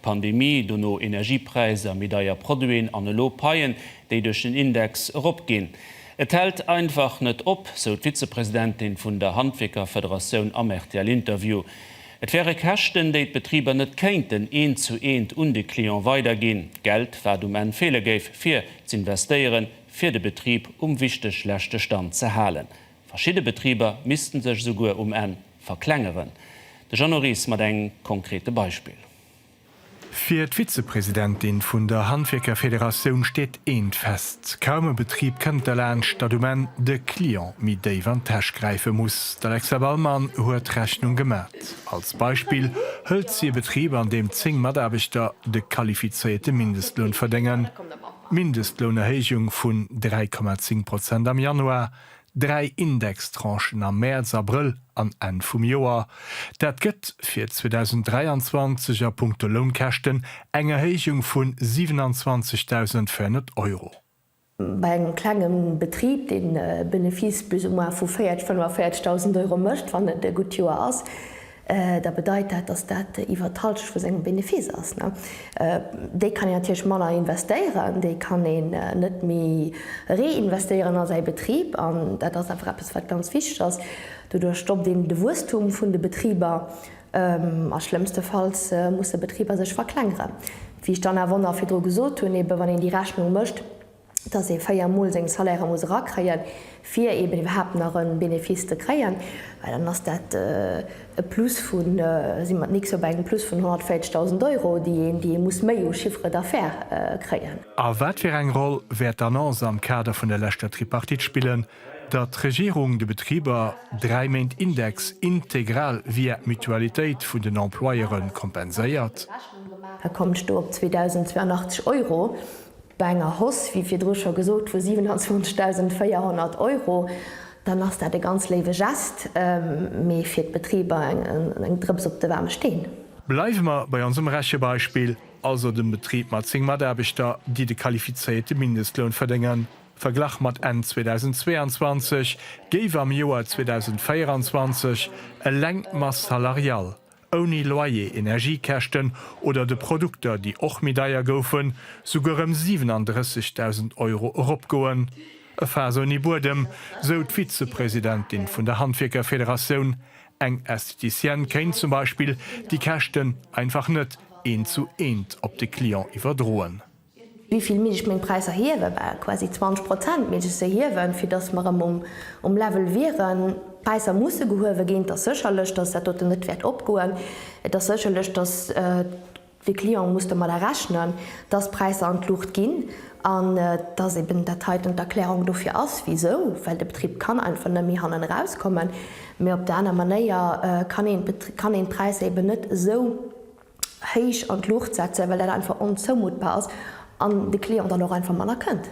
D'Pandemie, dono Energiepräisser, méi deier Produiten an elo Paien, déi duerch den Index eropginn. Et hält einfach net op, sou d'Vizepresidentin vun der Handwierkerfederatioun am RTL-Interview. Et wäre Käschten, déi d'Betriber net kéinten eent zu eent un de Client weiderginn. Geld, wat um Enn feele géif, fir z'investéieren, fir de Betrib um wichteg leschte Stand ze halen. Verschidde Betriber missten sech esouguer um Enn verklengeren. De Jeannot Ries mat engem konkrete Beispill. Fir d'Vizepresidentin vun der Handwierkerfederatioun steet eent fest, Kaum e Betrib kënnt derlaanscht, datt um Enn de Client méi déif an d'Täsch gräife muss. D'Alexa Ballmann huet d'Rechnung gemat. Als Beispill hëlt si e Betrib, an deem 10 Mataarbechter de qualifizéierte Mindestloun verdéngen. Mindestlounerhéijung vun 3,10 Prozent am Januar, 3 Indextranchen am Mäerz, Abrëll an Enn vum Joer. Dat gëtt fir 2023 a punkto Lounkäschten eng Erhéijung vu 27.400 Euro. Bei engem klenge Betrib, deen e Benefice plus ou moins vu 40, 45.000 Euro mécht, wann et e gutt Joer ass, da bedeit dat, dass dat iwwert d'Halschent vu sengem Benefice ass. Déi kann een natierlech manner investéieren, déi kann een net méi reinvestéieren a säi Betrib. An dat ass einfach eppes, wat ganz wichteg ass. Doduerch stoppt een de Wuesstum vun de Betriber a schlëmmstefalls musse Betriber sech verklengeren. Wéi ech dann awer nach virdru gesot hunn, ebe wann een déi Rechnung mécht, dass ee 4 mol seng Salairë muss erakréien, fir eeben iwwerhaapt nach e Benefice ze kréien, well dann ass dat e Plus vun, si mer d'nächst Joer bei engem Plus vun 140.000 Euro, déi een, déi ee muss méi u Chiffre d'affaires kréien. A wat fir eng Roll wäert d'Annonce am Kader vun der leschter Tripartite spillen, datt d'Regierung de Betriber 3 Méint Index integral via d'Mutualitéit vun den Employeure kompenséiert? Da kommt ech do op 2.082 Euro. Bei enger Hausse, wéi virdru scho gesot, vu 27.400 Euro, dann ass dat e ganz léiwe Gest, mee fir d'Betriber eng Drëps op de waarme Steen. Bleiwe mer bei onsem Rechebeispill, also dem Betrib mat 10 Mataarbechter, déi de qualifizéierte Mindestloun verdéngen. Verglach mat Enn 2022 géif am Joer 2024 eleng d'Masse salariale ouni Loyer, Energiekäschten oder de Produkter, déi och méi deier goufen, souguer ëm 37.000 Euro eropgoen. E Faass ouni Buedem, sou d'Vizepresidentin vun der Handwierkerfederatioun. Eng Estheticienne kéint zum Beispill déi Käschten einfach net eent zu eent op de Client iwwerdroen. Wéi vill misst ech meng Präisser hiewen? Bah, quasi 20 Prozent misst ech se hiewen, fir datt mer erëm um Level wieren. D'Präisser musse gehuewe ginn. Et ass sécherlech, datt dat doten net wäert opgoen. Et ass sécherlech, datt de Client muss domadder rechnen, datt d'Präisser an d'Luucht ginn an datt eben dat heiten d'Erklärung dofir ass, wisou, well de Betrib kann einfach net méi hannen erauskommen. Mee op der aner Manéier kann een d'Präisser eben net esou héich an d'Luucht setzen, well dat einfach onzoumuttbar ass an de Client dann och einfach manner kënnt.